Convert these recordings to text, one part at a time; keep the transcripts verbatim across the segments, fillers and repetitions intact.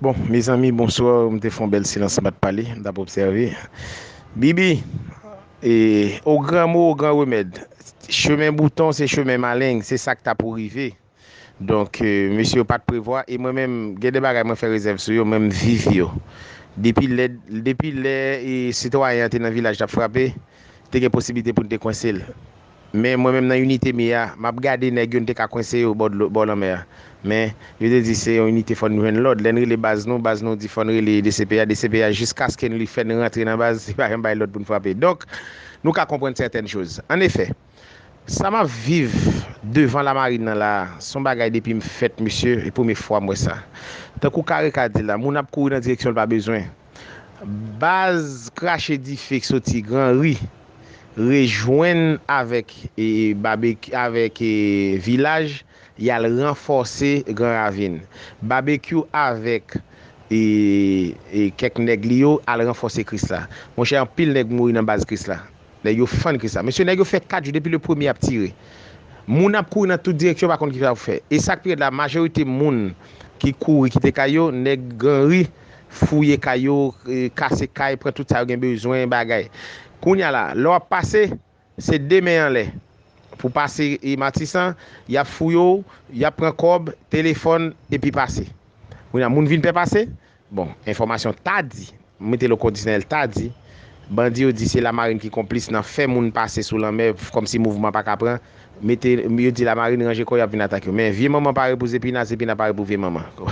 Bon, mezanmi, bonswa. M te fè yon bèl silans, m pa t pale, m t ap obsève. Bibi, e, o gran mo, o gran remèd. Chemen bouton, se chemen maleng, se sa k ta pou rive. Donk, e, mesye yo pa t prevwa, e mwen menm, gen de bagay mwen fè rezèv sou yo, mwen m viv yo. Depi lè, depi lè, e, sitwayen an te nan vilaj t ap frape, te gen posiblite pou n te kwense l. Men mwen menm nan inite m ye a, m ap gade nèg yo, n te ka kwense yo bò dlo, bò lanmè a. Men, yo te di se yon inite, fò n jwenn lòd. Lè n rele baz nou, baz nou di fò n rele D C P A, D C P A jiskaske n li fè n rantre nan baz, li pa janm bay lòd pou n frape. Donk, nou ka konprann sètèn choz. Annefè, sa m ap viv devan lamarin nan la a, se yon bagay depi m fèt, mesye, e premye fwa m wè sa. Tankou Kare ka di la, moun ap kouri nan direksyon l pa bezwen. Baz krache dife k soti Gran Ri rejwenn avèk, e, Babek-, avèk, e, Vilaj, y al ranfòse Gran Ravin. Babekyou avèk, e, e, kèk nèg li yo al ranfòse Krisla. Monchè, anpil nèg mouri nan baz Krisla. Nèg yo fann Krisla. Mesye, nèg yo fè kat jou depi le premye ap tire. Moun ap kouri nan tout direksyon, pa konn kisa pou fè. E sa k pi rèd la, majorite moun ki kouri kite kay yo, nèg Gran Ri fouye kay yo, e, kase kay, pran tout sa yo gen bezwen, bagay. Kounye a la, lè w ap pase, se de men anlè. Pou pase, e, Matisan, y ap fouye w, y ap pran kòb, telefòn, epi pase. Kounye a, moun vin pè pase. Bon, enfòmasyon ta di, m mete l o kondisyonèl, ta di, bandi yo di se lamarin ki konplis nan fè moun pase sou lanmè, kòmsi mouvman pa ka pran. Mete, yo di lamarin ranje kò, y ap vin atake yo. Men vye manman pare pou Zepina, Zepina pare pou vye manman. Ou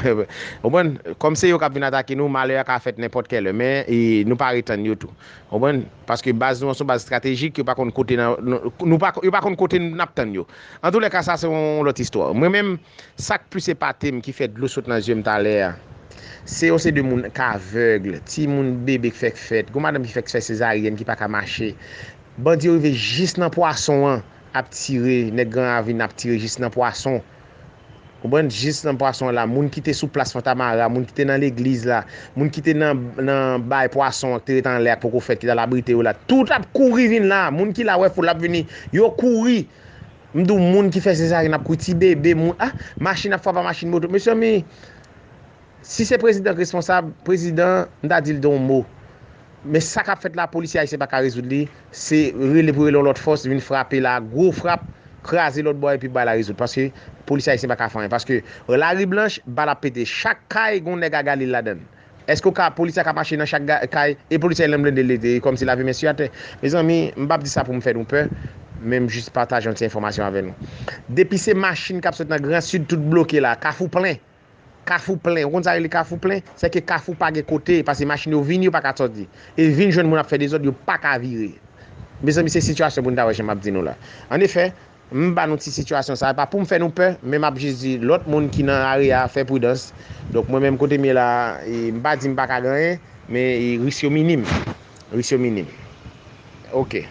konprann? Kòm se yo k ap vin atake nou, malè a ka fèt nenpòt kèlè. Men, e, nou pa ret tann yo tou. Ou konprann? Paske baz nou an se yon baz estratejik, yo pa konn kote nan, nou, nou pa, yo pa konn kote n ap tann yo. Antoulèka, sa se yon lòt istwa. Mwen menm, sa k plis epate m, ki fè dlo sot nan zye m talè a, se yon seri de moun k avèg, timoun bebe k fèk fèt, gon madanm ki fèk fè sezaryèn ki pa ka mache. Bandi yo rive jis nan pwason an, ap tire, nèg Gran Ravin ap tire jis nan pwason. Konprann? Jis nan pwason an la, moun ki te sou plas Fontamara, moun ki te nan legliz la, moun ki te nan, nan bay pwason an, ki te ret anlè a, k poko fèt, ki t al abrite yo la, tout ap kouri vin la. Moun ki la wè foul ap vini, yo kouri. M di w, moun ki fè sezaryèn ap kouri, ti bebe, moun, ah, machin ap frape a machin, moto. Mezanmi, si se prezidan k responsab, prezidan, m ta di l de yon mo. Men sa k ap fèt la, polisye ayisyen pa ka rezoud li. Se rele pou rele yon lòt fòs, vin frape la, gwo frap, kraze lòt bò a, epi bagay la rezoud. Paske polisye ayisyen pa ka fè anyen. Paske Lari Blanch, bal ap pete. Chak kay, gon nèg a Galil ladan l. Èske w ka, polisye a ka mache nan chak ga-, kay, e polisye a nan blende l, e kòmsi lave men sou atè? Mezanmi, m p ap di sa pou m fè nou pè, men m jis pataje yon ti enfòmasyon avè nou. Depi se machin k ap sot nan Gran Sid, tout bloke la, Kafou plen. Kafou plen. Ou konn sa rele Kafou plen? Sèke Kafou pa gen kote, paske machin yo vini, yo pa ka sòti. E vin jwenn moun ap fè dezòd, yo pa ka vire. Mezanmi, se sitiyasyon pou n ta wè jan m ap di nou la. Annefè, m ba nou ti sitiyasyon sa, pa pou m fè nou pè, men m ap jis di lòt moun ki nan area a fè pridans. Donk, mwen menm kote m ye la, e, m pa di m pa ka gen anyen, men, e, risk yo minim. Risk yo minim. Oke.